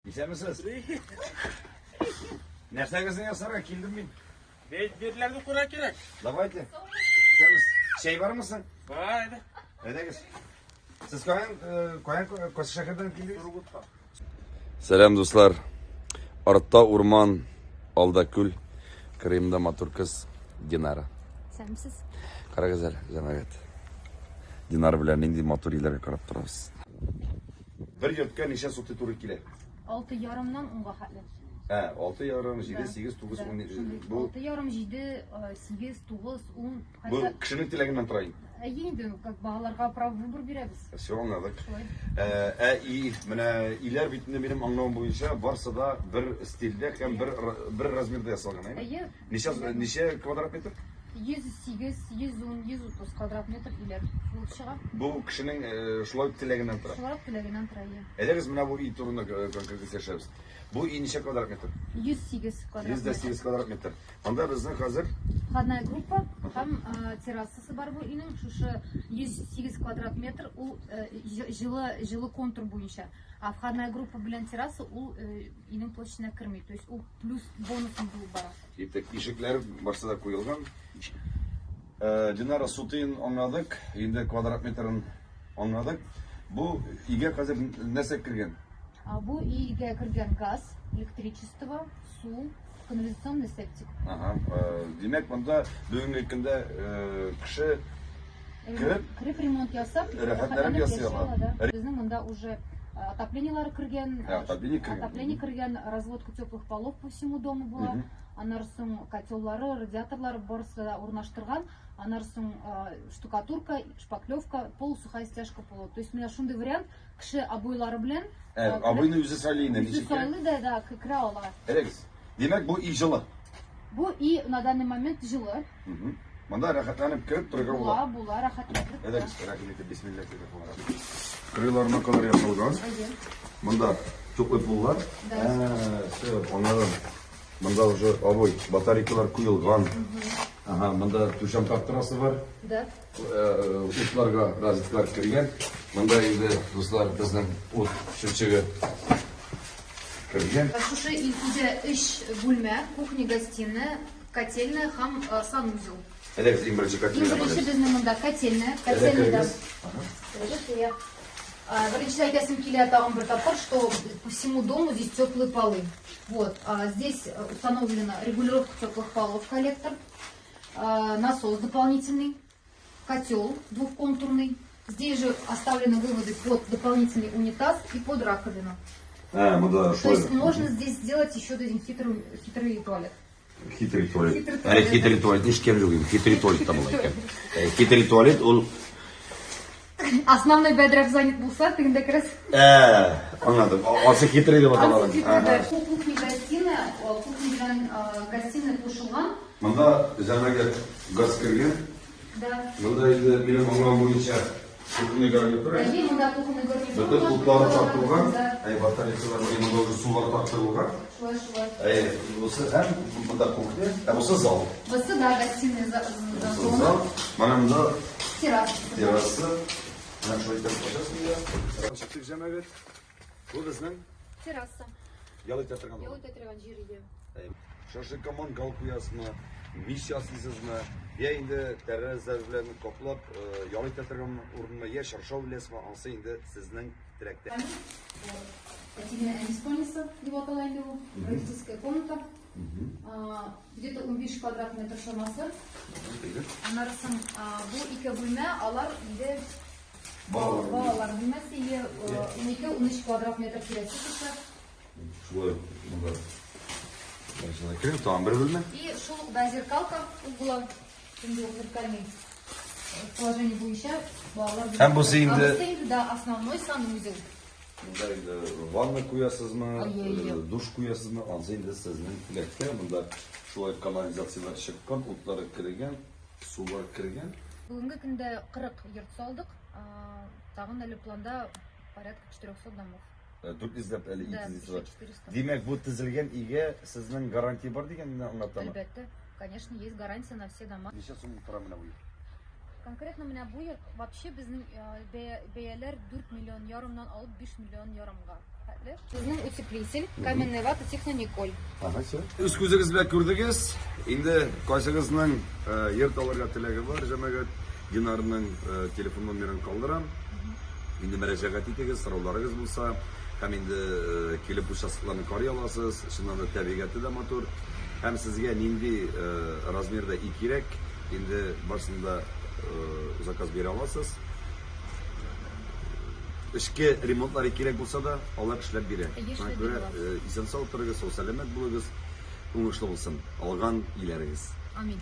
Исәнмесез. Нәрсәгезне ясарга килдем мин. Бирләрне кура кирәк. Давайте. Исәнмесез. Чәй бармы соң? Бар, әйдә. Әйдәгез. Сез каян, э, каян, кайсы шәһәрдән килдегез? Сургутка. Сәлам, дуслар. Артта урман, алда күл. Кырыемда матур кыз Динара. Исәнмесез. Карагыз әле, җәмәгать. Динара белән нинди матур өйләргә карап торабыз. Бер йортка ничә сутый туры килә? 6,5-нан 10-га хәтле. Ә, 6,5, 7, 8, 9, 10. Бу 6,5, 7, 8, 9, 10. Бу кешенең теләгеннән тора инде. Әйе инде, как балаларга право выбор бирәбез. Все, аңладык. Ә и менә иләр бит инде минем аңлавым буенча барсы да бер стильдә һәм бер бер размерда ясалган, әйеме? Әйе. Ничә ничә квадрат метр? 108, 110, 130 квадрат метр өйләр булып чыга. Бу кешенең шулай ук теләгеннән тора. Шулай ук теләгеннән тора, әйе. Әйдәгез, менә бу өй турында конкретно сөйләшәбез. Бу өй ничә квадрат метр? 108 квадрат метр. 108 квадрат метр. Монда безнең хәзер входная группа һәм террасасы бар бу өйнең. Шушы 108 квадрат метр ул җылы җылы контур буенча. А входная группа белән терраса ул өйнең площадена керми. То есть ул плюс бонусом булып бара. Киттек. Ишекләр барсы да куелган. Э, Динара сутыен аңладык, инде квадрат метрын аңладык. Бу өйгә хәзер нәрсә кергән? А бу өйгә кергән газ, электричество, су, канализационный септик. Ага. Э, димәк, монда бүгенге көндә э, кеше кереп, кереп ремонт ясап, рәхәтләнеп ясый ала. Безнең монда уже отоплениелар кергән, отопление кергән, отопление кергән, разводка теплых полов по всему дому була. Аннары соң котеллары, радиаторлары барысы да урнаштырган. Аннары соң штукатурка, шпаклевка, полусухая стяжка пола. То есть менә шундый вариант, кеше обойлары белән Обойны үзе сайлый инде, үзе сайлый да, да, керә ала. Әйдәгез. Димәк, бу өй җылы. Бу өй на данный момент җылы. Монда рәхәтләнеп кереп торырга була. Була, була, рәхәтләнеп кереп. Әйдәгез, рәхим итеп, бисмилла дип рәхмәт. Крыларына кадәр ясалган. Монда теплый поллар. Ә, все, аңладым. Монда уже обой, батарейкалар куелган. Ага, монда түшәм тактырасы бар. Да. Утларга розеткалар кергән. Монда инде, дуслар, безнең ут чүпчеге кергән. Шушы өйдә өч бүлмә, кухня, гостиная, котельная һәм санузел. Әйдәгез, иң беренче котельная. Иң беренче безнең монда котельная. Котельныйда. Беренче әйтәсем килә тагын бер тапкыр, что по всему дому здесь теплые полы. Вот, здесь установлена регулировка теплых полов, коллектор, насос дополнительный, котел двухконтурный. Здесь же оставлены выводы под дополнительный унитаз и под раковину. А, ну да, То есть можно здесь сделать еще один хитрый, хитрый туалет. Хитрый туалет. Хитрый Әле туалет. хитрый туалет ишкән юк инде. Хитрый туалет та була икән. Хитрый туалет ул Основной бәдрәф занят булса, тегендә керәсең. Ә, аңладым. Ансы хитрый дип атала. Ансы хитрый, да. Бу кухня гостиная, кухня белән гостиная кушылган. Монда җәмәгать газ кергән. Да. Монда инде минем аңлавым буенча кухонный гарнитур. Әйе, монда кухонный гарнитур. Бөтен утлары тартылган. Әй, батарейкалар, монда уже сулар тартылган. Шулай, шулай. Әй, бусы һәм монда кухня, ә бусы зал. Бусы да гостиная зона. Зал. Менә монда терраса. Терраса. Менә шулай итеп ачасың да. Чыктык җәмәгать. Бу безнең терраса. Ял итә торган. Ял итә торган җир иде. Шашлыкка мангал куясызмы, мич ясыйсызмы, я инде тәрәзәләр белән каплап, ял итә торган урынмы, я чаршау беләсезме, ансы инде сезнең теләктә. Әтинең әни спальнясы дип атала инде ул. Родительская комната. Где-то 15 квадрат метр чамасы. Аннары соң бу ике бүлмә, алар инде балалар бүлмәсе, 12-13 квадрат метр тирәсе төшә. Шулай монда. Шулай кереп, тагын бер бүлмә. И шул ук да зеркалка ул була. Инде ул зеркальный положение буенча балалар. Һәм бусы инде Бусы инде да основной санузел. Монда инде ванна куясызмы, душ куясызмы, ансы инде сезнең теләктә. Монда шулай канализацияләр чыккан, утлары кергән, сулар кергән. Бүгенге көндә 40 йорт салдык. Тагын әле планда порядка 400 домов. 400 ләп әле үй төзисе бар. Димәк, бу төзелгән өйгә сезнең гарантия бар дигәнне аңлатамы? Әлбәттә, конечно, есть гарантия на все дома. Ничә сум тора менә бу йорт? Конкретно менә бу йорт вообще безнең бәяләр 4 миллион ярымнан алып 5 миллион ярымга. Безнең утеплитель, каменная вата, технониколь. Ага, все. Үз күзегез белән күрдегез. Инде кайсыгызның йорт алырга теләге бар, җәмәгать, Динарның телефон номерын калдырам. Инде мөрәҗәгать итегез, сорауларыгыз булса, һәм инде килеп участокларны карый аласыз. Чыннан да табигате дә матур. Һәм сезгә нинди размерда и кирәк, инде барысын да заказ бирә аласыз. Эчке ремонтлары кирәк булса да, алар эшләп бирә. Шуңа күрә исән-сау торыгыз, сау-сәламәт булыгыз, уңышлы булсын алган өйләрегез. Амин.